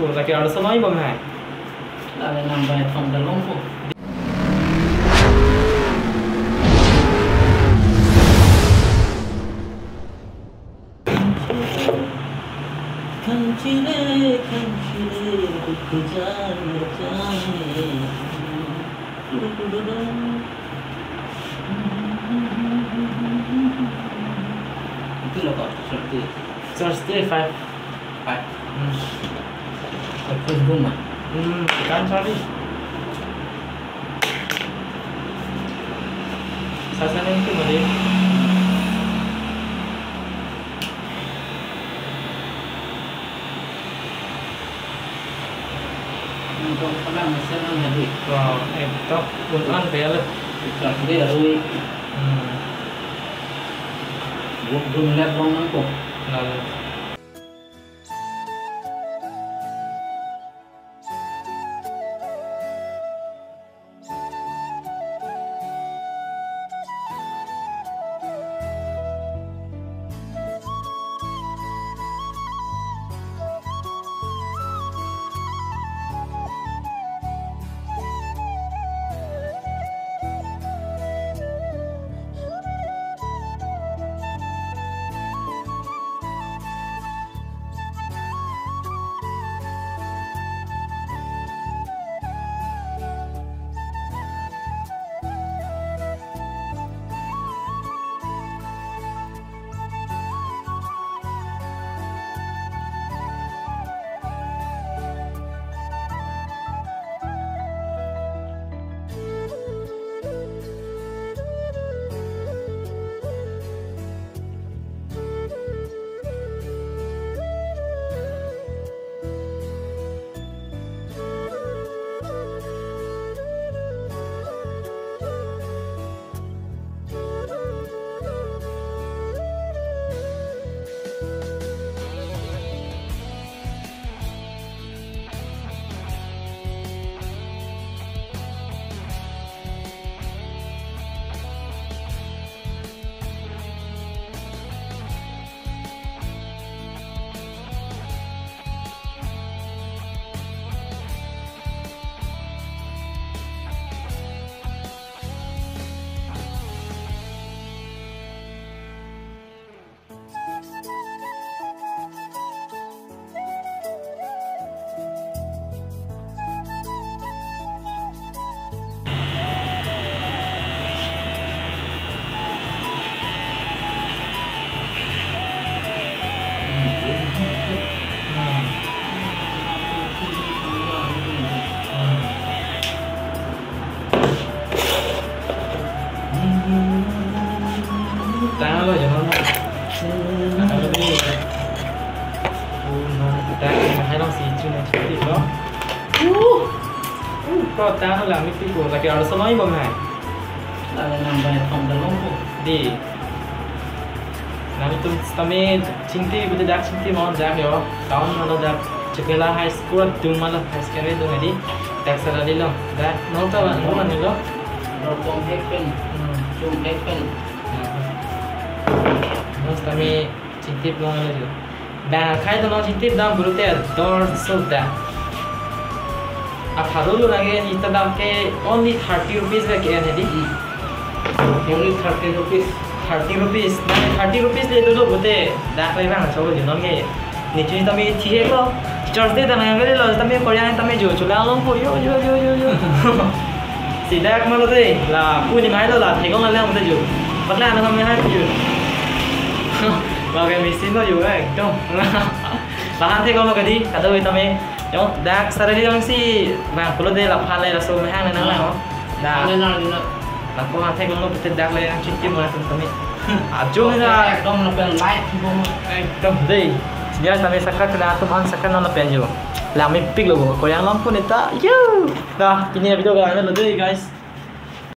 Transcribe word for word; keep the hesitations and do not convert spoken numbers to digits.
Lake arloso longji bom hai. Lake nang bai thong ta longpo. Kangchile, kangchile, kukujan, kukujan. Itu lo kok, Thursday. Thursday, five. Five. Hmm. Football ma? Hmm, kan sorry. Sasanin itu mari. Untuk pernah mesin kan jadi. Wah, eh, tok, bukan bel. Thursday hari. Hmm. Buk dun lihat bang nangko. Lalu. Tanglo jono na. Tanglo di. Uno, tang, hai long si chun na chun lo. Uh. Uh, ko tanglo la mi pi ko lake arloso longji bom hai. Lake nang bai thong ta longpo. Di. Nangtum sitame chingthip pute dak chingthip ma dak yo. Town ma lo dak Chakela High School adung ma lo, high school adung adi. Dak sara di lo. Dak nong ta lo, nong ta lo. Rokom hek pen. Hmm. Chum hek pen. Hmm. Nong sitame chingthip long lo jo. Dak khai to nong chingthip dam bulu te dor so dak. Apharo lo lage ni ta dam ke only thirty rupees ke ke ne di. Hmm. Only thirty rupees. Thirty rupees. Nang thirty rupees le dolo pute dak le bang cholo di nong ke. Ni chini tami thi he ko. Thursday ta nang le lo tami Korean tami jo chula longpo yo yo yo yo yo. Si dak ma lo de la pu ni mai lo la thekong la lang de jo. Patla na kami hai jo. Lake machine lo jo ekdom. Lahan thekong lo kadi kado tami. Yo, dak sara di lang si bang pulo de la phan le laso mehang na nang lang. Dak. Nang nang nang. Nang ko han thek lo pute dak le yang chingthip ma tum tami. Ajo na. Ekdom na pen light bom. Ekdom de. Dia tami sakat na tum han sakat na pen jo. Lang mi pik lo ko yang lam pun eta. Yo. Dah, pini video ka lo de guys.